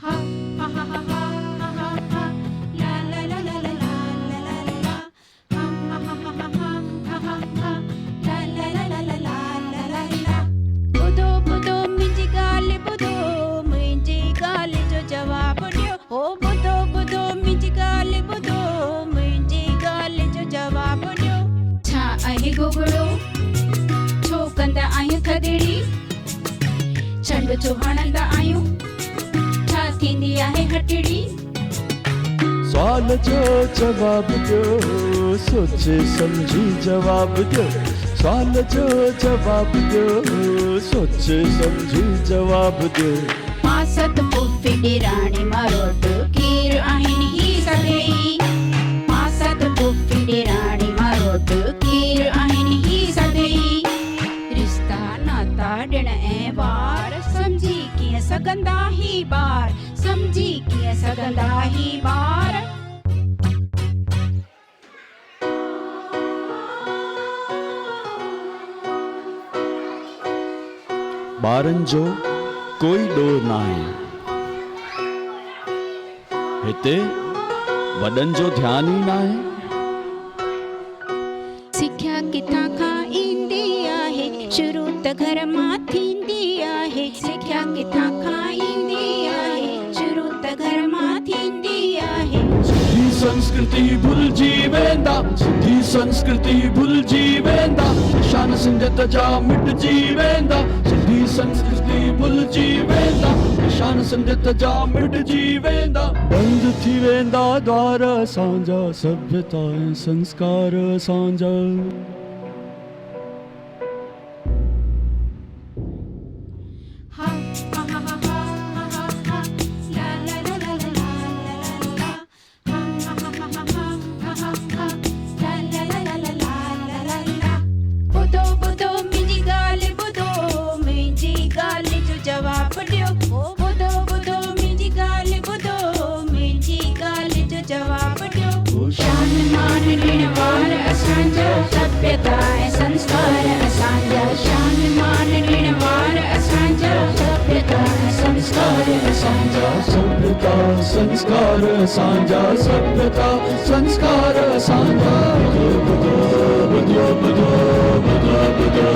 ها ها ها ها ها ها ها لا لا لا لا لا لا لا لا لا ها ها ها ها ها ها ها ها لا لا لا لا لا لا لا لا. ٻڌو ٻڌو منهنجي ڳالهه ٻڌو، منهنجي ڳالهه جو جواب ڏيو. او ٻڌو ٻڌو منهنجي ڳالهه ٻڌو، منهنجي ڳالهه جو جواب ڏيو. ڇا آهي گوگڙو، ڇو ڪندا آهيون ٿڌڙي؟ ڇنڊ ڇو هڻندا آهيون، ڇا ٿيندي آهي هٽڙي؟ سوال جو جواب ڏيو، سوچي سمجهي جواب ڏيو. سوال جو جواب ڏيو، سوچي سمجهي جواب ڏيو. ماسات پڦي ڏيراڻي ماروٽ ڪير آهن هي سڀئي؟ ماسات پڦي ڏيراڻي ماروٽ ڪير آهن هي سڀئي؟ رشتا ناتا ڏڻ ۽ وار سمجهي ڪيئن سگهندا هي ٻار؟ سمجهي ڪيئن سگهندا هي ٻار؟ ٻارن جو ڪوئي ڏوهه ناهي. هتي وڏن جو ڌيان ئي ناهي. سکيا ڪٿان کان ايندي آهي؟ شروع ته گهر مان ٿيندي آهي. سکيا ڪٿان کان ايندي آهي؟ شروع ته گهر مان ٿيندي آهي. سنڌي سنسڪرتي ڀلجي ويندا، سنڌي سنسڪرتي ڀلجي ويندا، نشان سنڌيت جا مٽجي ويندا، سنڌي سنسڪرتي ڀلجي ويندا، نشان سنڌيت جا مٽجي ويندا. بند ٿي ويندا دوار اسان جا، سڀيتا ۽ سنسڪار اسان جا. ها ها ها ها ها ها ها لا لا لا لا لا لا لا لا ها ها ها ها ها ها ها لا لا لا لا لا لا لا لا. ٻڌو ٻڌو منهنجي ڳالهه ٻڌو، منهنجي ڳالهه جو جواب ڏيو. ٻڌو ٻڌو منهنجي ڳالهه ٻڌو، منهنجي ڳالهه جو جواب ڏيو. شان مان ڏڻ وار اسان جا، سڀيتا ۽ سنسڪار اسان جا. شان مان ڏڻ وار اسان جا، سڀيتا ۽ سنسڪار اسان جا. سڀيتا سنسڪار اسان جا، سڀيتا سنسڪار اسان جا. ٻڌو ٻڌو ٻڌو ٻڌو ٻڌو ٻڌو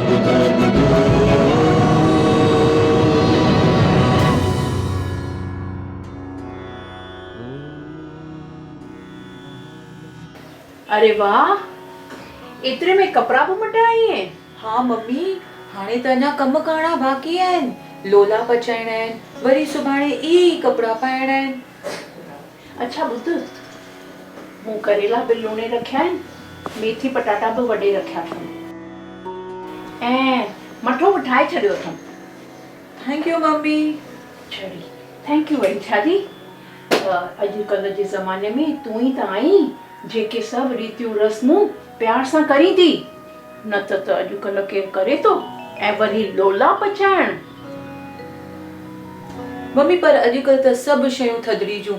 ٻڌو ٻڌو. اري واھ! ايتري ۾ ڪپڙا به مٽايا آهين؟ ها ممي، هاڻي ته اڃا ڪم ڪرڻا باقي آهن، لولا پچائڻا آهن، وري سڀاڻي اهي ئي ڪپڙا پائڻا آهن. اڇا ٻڌ، مون ڪريلا به لوڻي رکيا آهن، ميٿي پٽاٽا به وڍي رکيا اٿم ۽ مٺو به ٺاهي ڇڏيو اٿم. Thank you mummy. ڇڙي thank you وري ڇا جي؟ اڄ ڪلهه جي زماني ۾ تون ئي ته آهين جيڪي سڀ ريتيون رسمون پيار سان ڪرين ٿي، نه ته ته اڄ ڪلهه ڪير ڪري ٿو ۽ وري لولا پچائڻ. ممي پر اڄ ڪلهه ته سڀ شيون ٿڌڙي جون،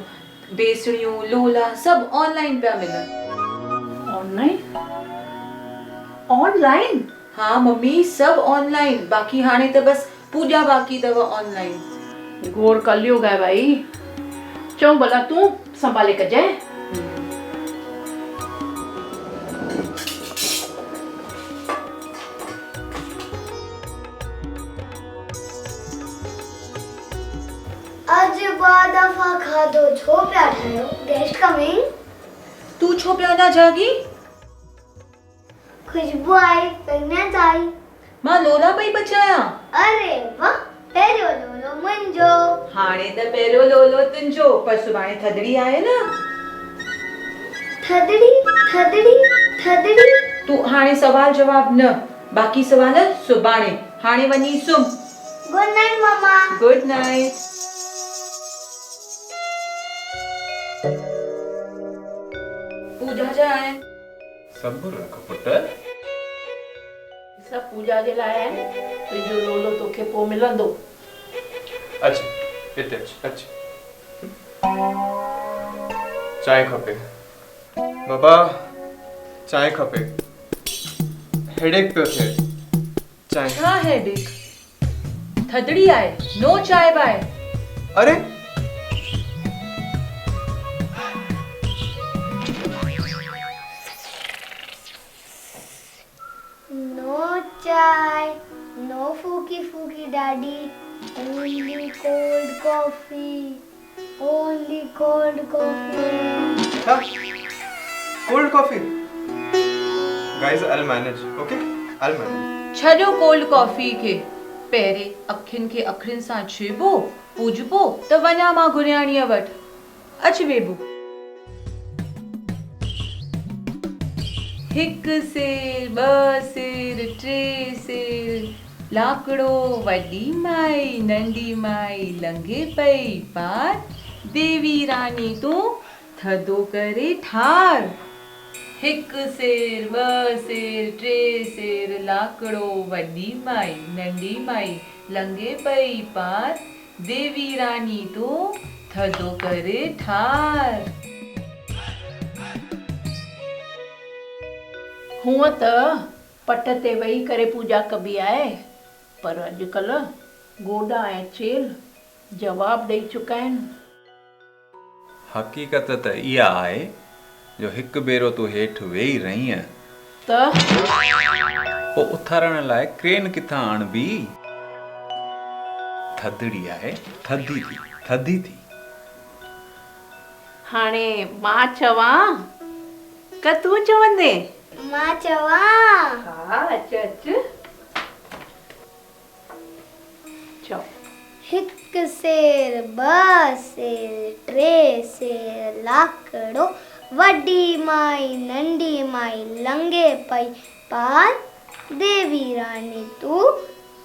بيسڻيون، لولا سڀ آن لائين پيا ملن. آن لائين؟ آن لائين؟ ها ممي سڀ آن لائين، باقي هاڻي ته بس پوڄا باقي اٿو آن لائين. گهور ڪليوگ آهي ڀائي. چئون ڀلا تون سنڀالي ڪجانء. اڄ ٻه دفعا کاڌو ڇو پيا ٺاهيو؟ Guest coming. تون ڇو پيو اڃا جاڳين؟ خوشبو آئي، فريگننس آئي. مان لولا پئي پچايان. اري واه پهريون لولو منهنجو. هاڻي ته پهريون لولو تنهنجو پر سڀاڻي ٿڌڙي آهي نه. ٿڌڙي ٿڌڙي ٿڌڙي. تون هاڻي سوال جواب نه باقي سوال سڀاڻي هاڻي وڃي سمهه. گڊ نائيٽ ماما. Good night. پوڄا جا آهن. صبر رک پٽ. سڀ پوڄا جي لاء آهن. تنهنجو لولو توکي پوء ملندو. اچ هتي اچ اچ. چانهه کپي بابا چانهه کپي. هيڊيڪ پيو ٿئي. چانهه. ڇا هيڊيڪ؟ ٿڌڙي آهي. نو چانهه باء. اري چانهه، نو ڦوڪي ڦوڪي daddy, only cold coffee, only cold coffee. ڇا؟ Cold coffee? Guys I'll manage okay I'll manage. ڇڏيو ڪولڊ ڪافي کي، پهرين اکين کي اکڙين سان ڇهبو، پوڄبو ته وڃان مان گهرياڻيء وٽ. اچ ويبو. هڪ سير، ٻه سير، ٽي سير، لاڪڙو، وڏي مائي، ننڍي مائي، لنگهي پئي پار، ديوي راڻي تون ٿڌو ڪري ٺار. هڪ سير، ٻه سير، ٽي سير، لاڪڙو، وڏي مائي، ننڍي مائي، لنگهي پئي پار، ديوي راڻي تون ٿڌو ڪري ٺار. هونء ته پٽ تي ويهي ڪري پوڄا ڪبي آهي، پر اڄڪلهه گوڏا ۽ چيلهه جواب ڏئي چڪا آهن. حقيقت ته اها آهي جو هڪ ڀيرو تون هيٺ ويهي رهينء. ته؟ پوء اٿارڻ لاء ڪرين ڪٿان آڻبي؟ ٿڌڙي آهي، ٿڌي ٿي، ٿڌي ٿي. هاڻي مان چوان ڪه تون چوندين؟ مان چوان. ها اچ اچ. چئو. هڪ سير، ٻه سير، ٽي سير لاکڙو، وڏي مائي ننڍي مائي لنگهي پئي پار، ديوي راڻي تون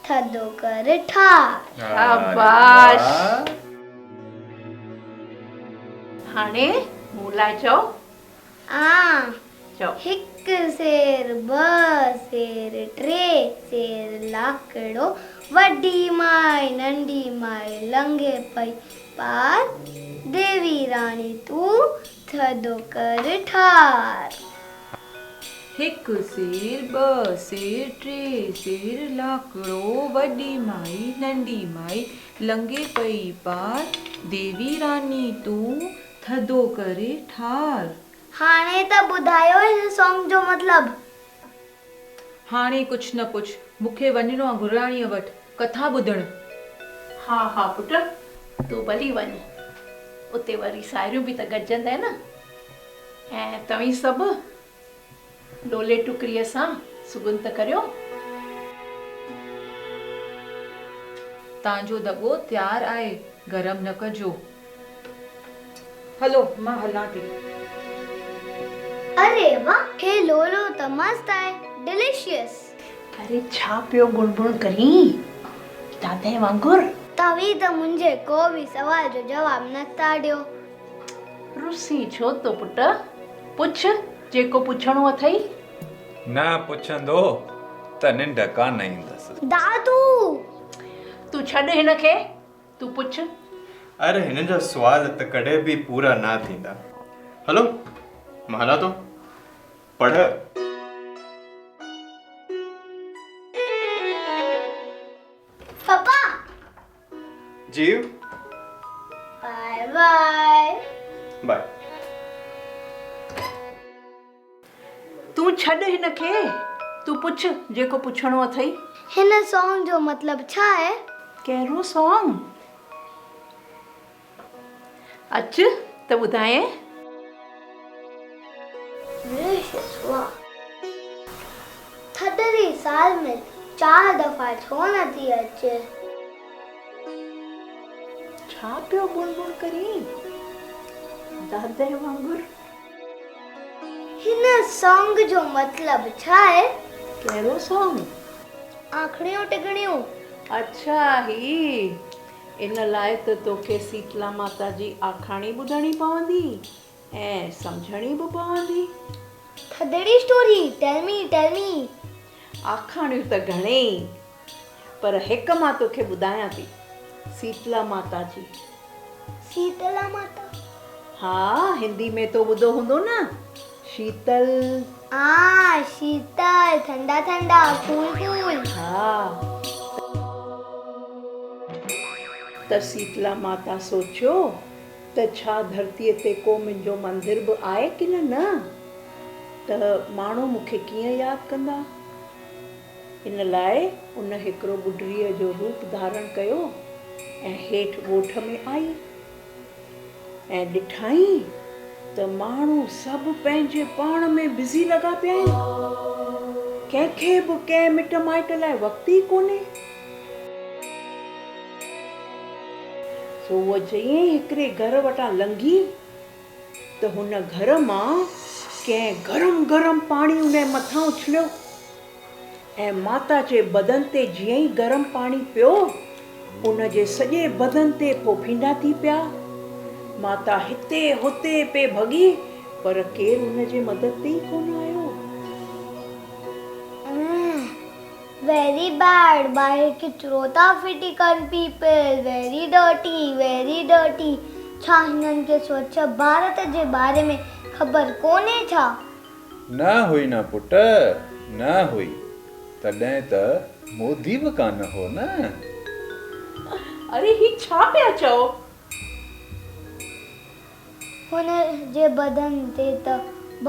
ٿڌو ڪر ٺار. شاباش. هاڻي مون لاء چئو. آ. چئو. هڪ سير، ٻه سير، ٽي سير لاکڙو، وڏي مائي ننڍي مائي لنگهي پئي پار، ديوي راڻي تون ٿڌو ڪر ٺار. هڪ سير، ٻه سير، ٽي سير لاکڙو، وڏي مائي ننڍي مائي لنگهي پئي پار، ديوي راڻي تون ٿڌو ڪري ٺار. هاڻي ته ٻڌايو هن سانگ جو مطلب. هاڻي ڪجهه نه پڇ، مون کي وڃڻو آ گهراڻيء وٽ ڪٿا ٻڌڻ. ها ها پٽ، تون ڀلي وڃ، اتي وري ساهيڙيون به ته گڏجندء نه، ۽ توهين سڀ لولي ٽڪريء سان سڳن ته ڪريو. تان جو دٻو تيار آهي، گرم نه ڪجو. هلو، مان هلان ٿي. اري واه هي لولو ته مست آهي ڊليشيس. اري ڇا پيو گڻ بڻ ڪرين دادي وانگر. توهين ته منهنجي ڪو به سوال جو جواب نه ٿا ڏيو. رسين ڇو ٿو پٽ؟ پڇ جيڪو پڇڻو اٿئي. نه پڇندو ته ننڊ ڪانه ايندس. دادو! تون ڇڏ هن کي، تون پڇ. اري هنن جا سوال ته ڪڏهن به پورا نه ٿيندا. هلو مان هلان ٿو. پڙهه. پپا! جيو. باء باء. باء. تون ڇڏ هن کي، تون پڇ جيڪو پڇڻو اٿئي. هن سانگ جو مطلب ڇا آهي؟ ڪهڙو سانگ؟ اچ ته ٻڌايانء. ڊليشس واھ. ٿڌڙي سال ۾ چار دفعا ڇو نه ٿي اچي؟ ڇا پيو بڻ بڻ ڪرين دادي وانگر. هن سانگ جو مطلب ڇا آهي؟ ڪهڙو سانگ؟ آکڙيون ٽگڙيون. اڇا هي ان لاء ته توکي سيتلا ماتا جي آکاڻي ٻڌڻي پوندي ۽ سمجهڻي به پوندي. ٿڌڙي story, tell me, tell me. آکاڻيون ته گهڻيئي پر هڪ مان توکي ٻڌايان ٿي، سيتلا ماتا جي. سيتلا ماتا؟ ها، هندي ۾ تو ٻڌو هوندو نه، شيتل. آ، شيتل، ٺنڊا ٺنڊا، ڪول ڪول. ها، ته سيتلا ماتا سوچيو ته ڇا ڌرتيء تي ڪو منهنجو مندر به آهي ڪي نه، نه ته ماڻهو مون کي ڪيئن ياد ڪندا؟ ان لاء ان هڪڙو ٻڍڙيء جو روپ ڌارڻ ڪيو ۽ هيٺ ڳوٺ ۾ آئي ۽ ڏٺائين ته ماڻهو سڀ پنهنجي پاڻ ۾ بزي لڳا پيا آهن. ڪنهن کي به ڪنهن مٽ مائٽ لاء وقت ئي ڪونهي. سو هوء جئين ئي هڪڙي گهر وٽان لنگهي ته هن گهر مان ڪنهن گرم گرم پاڻي ان جي مٿان اڇليو ۽ ماتا جي بدن تي جيئن ئي گرم پاڻي پيو، ان جي سڄي بدن تي ڦوڦينڊا ٿي پيا. ماتا هتي هتي پئي ڀڳي، پر ڪير هن جي مدد تي ئي ڪونه آيو. ويري بيڊ ٻاهر ڪچرو ٿا ڦٽي ڪن people very dirty very dirty ڇا هنن کي سوڇ ڀارت جي باري ۾ خبر ڪونهي ڇا؟ نه هئي نه پٽ نه هئي تڏهن ته مودي به ڪانه هو نه. اري هي ڇا پيا چئو؟ هن جي بدن تي ته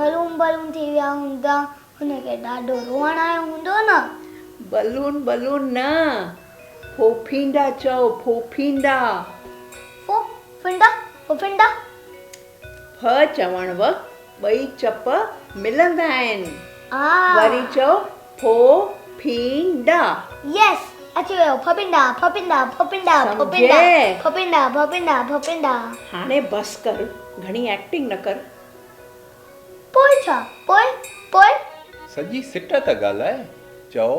بلون بلون ٿي ويا هوندا هن کي ڏاڍو روئڻ آيو هوندو نه. بلون بلون نه، ڦوڦينڊا چئو ڦوڦينڊا. ڦو ڦنڊا ڦوڦينڊا. ڦ چوڻ وقت ٻئي چپ ملندا آهن. وري چئو ڦو ڦينڊا. يس اچي ويو ڦڦينڊا ڦڦينڊا ڦڦينڊا ڦڦينڊا ڦڦينڊا ڦڦينڊا ڦڦينڊا. هاڻي بس ڪر گهڻي ايڪٽنگ نه ڪر. پوء ڇا؟ پوء؟ پوء؟ سڄي سٽ ته ڳالهاء، چئو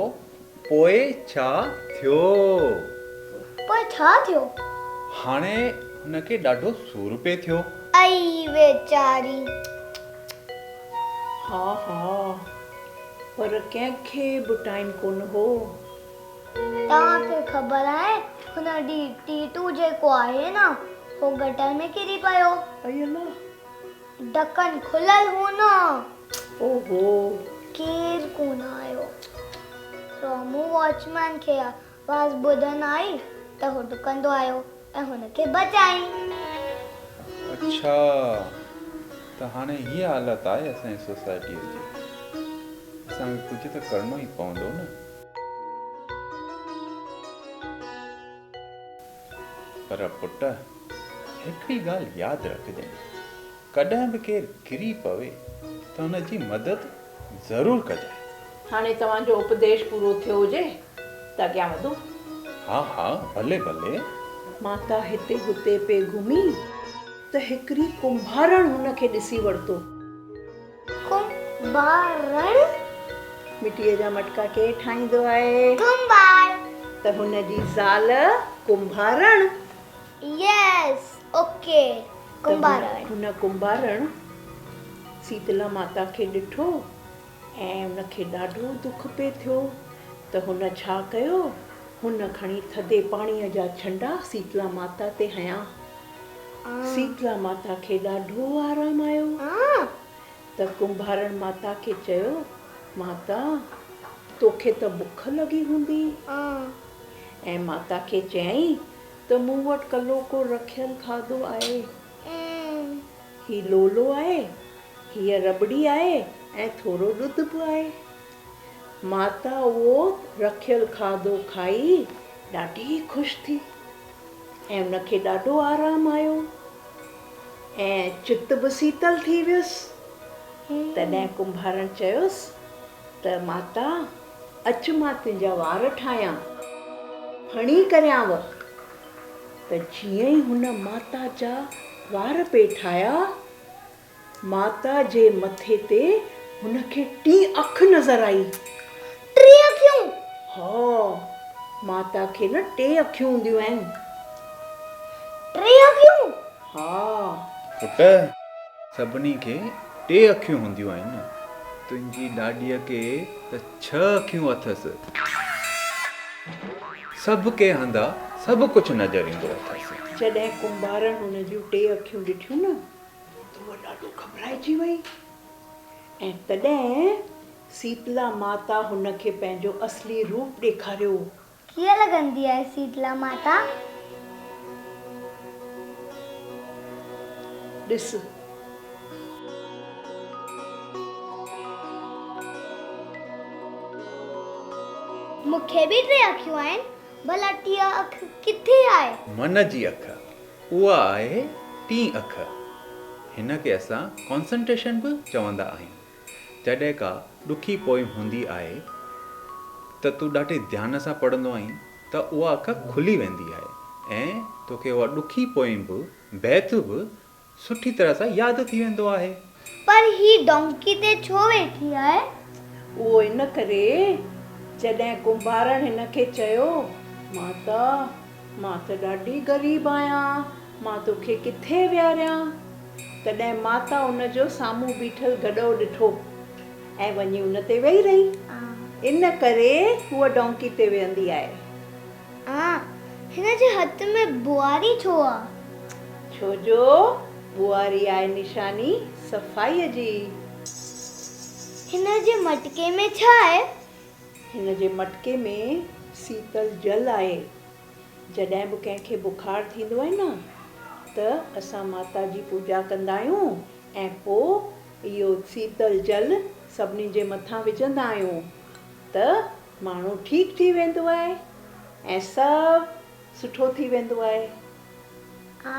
پوء ڇا ٿيو؟ پوء ڇا ٿيو؟ هاڻي هن کي ڏاڍو سور پئي ٿيو. ائي ويچاري! ها ها، پر ڪنهن کي به ٽائيم ڪونه هو. توهان کي خبر آهي، هن ڏينهن ٽيٽو جيڪو آهي نه، هو گٽر ۾ ڪري پيو. ائي الله! ڍڪڻ کليل هو نه. اوهو! ڪير ڪونه آيو. رامو واچ مئن کي آواز ٻڌڻ آئي ته هو ڊڪندو آيو ۽ هن کي بچايائين. اڇا ته هاڻي هيء حالت آهي اسان جي سوسائٽيء جي. اسان کي ڪجهه ته ڪرڻو ئي پوندو نه. پر پٽ، هڪڙي ڳالهه ياد رکجانء، ڪڏهن به ڪير ڪري پوي ته ان جي مدد ضرور ڪجانء. هاڻي توهان جو اپديش پورو ٿيو هجي ته اڳيان وڌون. ها ها، ڀلي ڀلي. ماتا هتي هتي پئي گهمي ته هڪڙي ڪنڀارڻ هن کي ڏسي ورتو. ڪنڀارڻ؟ مٽيء جا مٽڪا ڪير ٺاهيندو آهي؟ ڪنڀار. ته هن جي زال ڪنڀارڻ. Yes okay ڪنڀارڻ. ته هن ڪنڀارڻ سيتلا ماتا کي ڏٺو ۽ ان کي ڏاڍو دک پئي ٿيو ته هن ڇا ڪيو هن کڻي ٿڌي پاڻيء جا ڇنڊا سيتلا ماتا تي هنيا. سيتلا ماتا کي ڏاڍو آرام آيو ته ڪنڀارڻ ماتا کي چيو، ماتا، توکي ته بک لڳي هوندي. ۽ ماتا کي چيائين ته مون وٽ ڪلهوڪو رکيل کاڌو آهي. هي لولو آهي، هيء رٻڙي آهي ۽ ٿورو ڏڌ به آهي. ماتا اهو رکيل کاڌو کائي ڏاڍي خوش ٿي. ۽ ان کي ڏاڍو آرام آيو ۽ چت به سيتل ٿي ويس. تڏهن ڪنڀارڻ چيس ته ماتا اچ مان تنهنجا وار ٺاهيان، ڦڻي ڪريانو. ته جيئن ئي هن ماتا جا وار پئي ٺاهيا، ماتا جي مٿي تي هن کي ٽين اک نظر آئي. ٽي اکيون؟ ها، ماتا کي نه ٽي اکيون هونديون آهن. ٽي اکيون؟ ها. پٽ، سڀني کي ٽي اکيون هونديون آهن. تنهنجي ڏاڏيء کي ته ڇهه اکيون اٿس. سڀ ڪنهن هنڌا سڀ ڪجهه نظر ايندو اٿس. جڏهن ڪنڀارڻ هن جون ٽي اکيون ڏٺيون نه ته هوء ڏاڍو گهٻرائجي وئي ۽ تڏهن سيتلا ماتا هن کي پنهنجو اصلي روپ ڏيکاريو. ڪيئن لڳندي آهي سيتلا ماتا؟ ڏس. مون کي به ٽي اکيون آهن، ڀلا ٽين اک ڪٿي آهي؟ من جي اک، اها آهي ٽين اک. هن کي اسان ڪانسنٽريشن به چوندا آهيون. جڏهن ڪا ڏکي پوئم هوندي آهي ته تون ڏاڍي ڌيان سان پڙهندو آهين ته اها اک کلي ويندي آهي ۽ توکي اها ڏکي پوئم به، بيت به سٺي طرح سان ياد ٿي ويندو آهي. پر هي ڊونڪي تي ڇو ويٺي آهي؟ اهو ان ڪري جڏهن ڪنڀارڻ هن کي چيو، ماتا، مان ته ڏاڍي غريب آهيان، مان توکي ڪٿي ويهاريان؟ تڏهن ماتا ان جو سامهون بيٺل گڏهو ڏٺو ۽ وڃي ان تي ويهي رهي. ان ڪري هوء ڊونڪي تي ويهندي آهي. آ، هن جي هٿ ۾ ٻوهاري ڇو آ؟ ڇو جو ٻوهاري آهي نشاني صفائيء جي. هن جي مٽڪي ۾ ڇا آهي؟ هن جي مٽڪي ۾ سيتل جل آهي. جڏهن به ڪنهن کي بخار ٿيندو آهي نه ته اسان ماتا جي پوڄا ڪندا آهيون ۽ پوء اهو سيتل جل سڀني جي مٿان وجهندا آهيون ته ماڻهو ٺيڪ ٿي ويندو آهي ۽ سڀ سٺو ٿي ويندو آهي. آ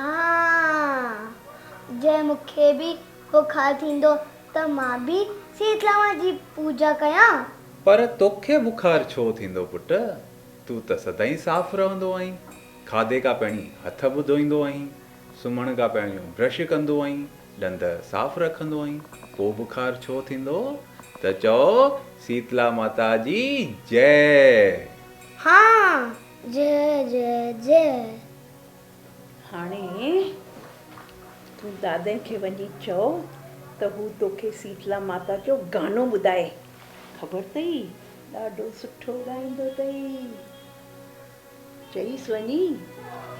جي مون کي به بخار ٿيندو ته مان به سيتلاما جي پوڄا ڪيان. پر توکي بخار ڇو ٿيندو پٽ؟ تون ته سدائين صاف رهندو آهين. کاڌي کان پهرين هٿ به ڌوئيندو آهين، سمهڻ کان پهريون برش ڪندو آهين، ڏند صاف رکندو آهين، پوء بخار ڇو ٿيندو؟ ته چئو سيتلا ماتا جي جئه. ها جئه جئه جئه. هاڻي تون دادي کي وڃي چئو ته هو توکي سيتلا ماتا جو گانو ٻڌائي. خبر اٿئي ڏاڍو سٺو ڳائيندو اٿئي. چئيس وڃي،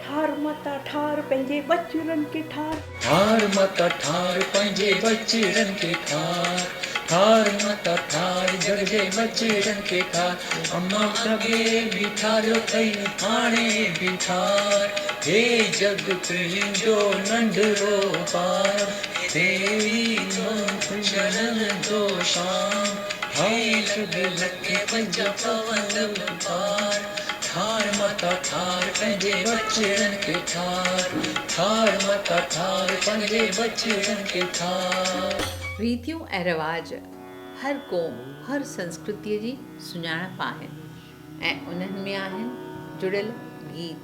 ٺار ماتا ٺار پنهنجي ٻچڙن کي ٺار. ٺار ماتا ٺار پنهنجي ٻچڙن کي ٺار، ٺار ماتا ٺار جڳ جي ٻچڙن کي ٺار، اما اڳي به ٺاريو اٿئي هاڻي به ٺار، هي جڳ تنهنجو ننڍڙو ٻار، ديوي مون چرڻ جو شام، ٺاهي لڳ لکي پنج پوندم پار، ٺار ماتا ٺار پنهنجي ٻچڙن کي ٺار، ٺار ماتا ٺار پنهنجي ٻچڙن کي ٺار. ريتيون ۽ رواج هر قوم، هر سنسڪرتيء جي سڃاڻپ آهن ۽ انهن ۾ آهن جڙيل گيت.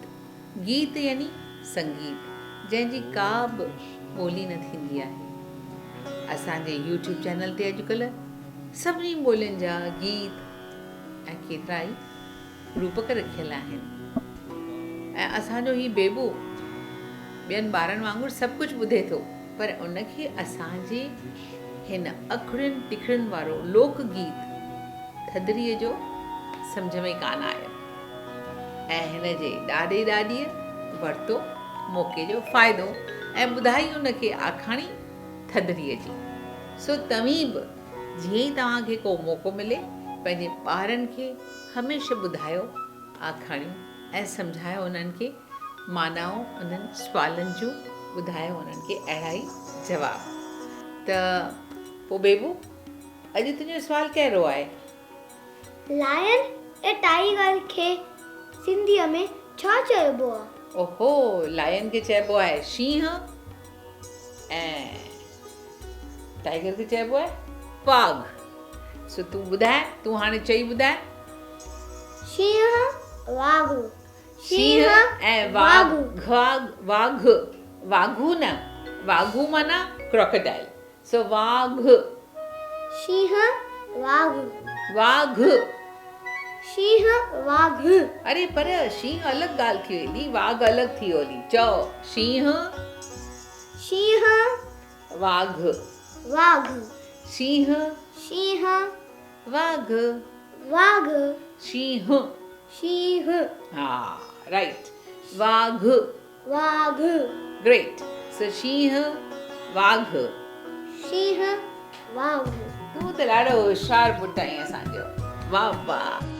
گيت يعني سنگيت، جنهن جي ڪا به ٻولي نه ٿيندي آهي. اسان جي يوٽيوب چينل تي اڄڪلهه سڀني ٻولين جا گيت ۽ ڪيترائي روپڪ رکيل آهن ۽ اسان جو هي بيبو ٻين ٻارن وانگر سڀ ڪجهه ٻڌي ٿو پر ان کي اسان جي هن اکڙين ٽکڙين وارو لوڪ گيت ٿڌڙيء جو سمجهه ۾ ڪانه آيو ۽ هن جي ڏاڏي ڏاڏيء ورتو موقعي جو فائدو ۽ ٻڌائي ان کي آکاڻي ٿڌڙيء جي. سو توهين به جيئن ئي توهان کي ڪو موقعو ملي پنهنجي ٻارن کي هميشه ٻڌايو آکاڻيون ۽ سمجهايو انهن کي معنائون انهن سوالن جون ٻڌايو انهن کي اهڙا ئي جواب ته پوء بيبو اڄ تنهنجو سوال ڪهڙو آهي؟ لائن ۽ ٽائيگر کي سنڌيء ۾ ڇا چئبو آ؟ اوهو لائن کي چئبو آهي شينهن ۽ ٽائيگر کي چئبو آهي واگهه. سو تون ٻڌاء، تون هاڻي چئي ٻڌاء. شينهن، واگهه. شينهن ۽ واگهه، واگهه، واگهو نه، واگهو معنيٰ ڪراڪوڊائل. سو واگهه. شينهن، واگهه. واگهه. شينهن، واگهه. اري پر شينهن الڳ ڳالهه ٿي وئي، واگهه الڳ ٿي ويو. چئو شينهن. شينهن. واگهه. واگهه. شينهن. شينهن. واگهه. واگهه. شينهن. شينهن. ها رائيٽ واگهه. واگهه. گريٽ سو شينهن واگهه. شينهن واگهه. تون ته ڏاڍو هوشيار پٽ آهين اسان جو واه واه.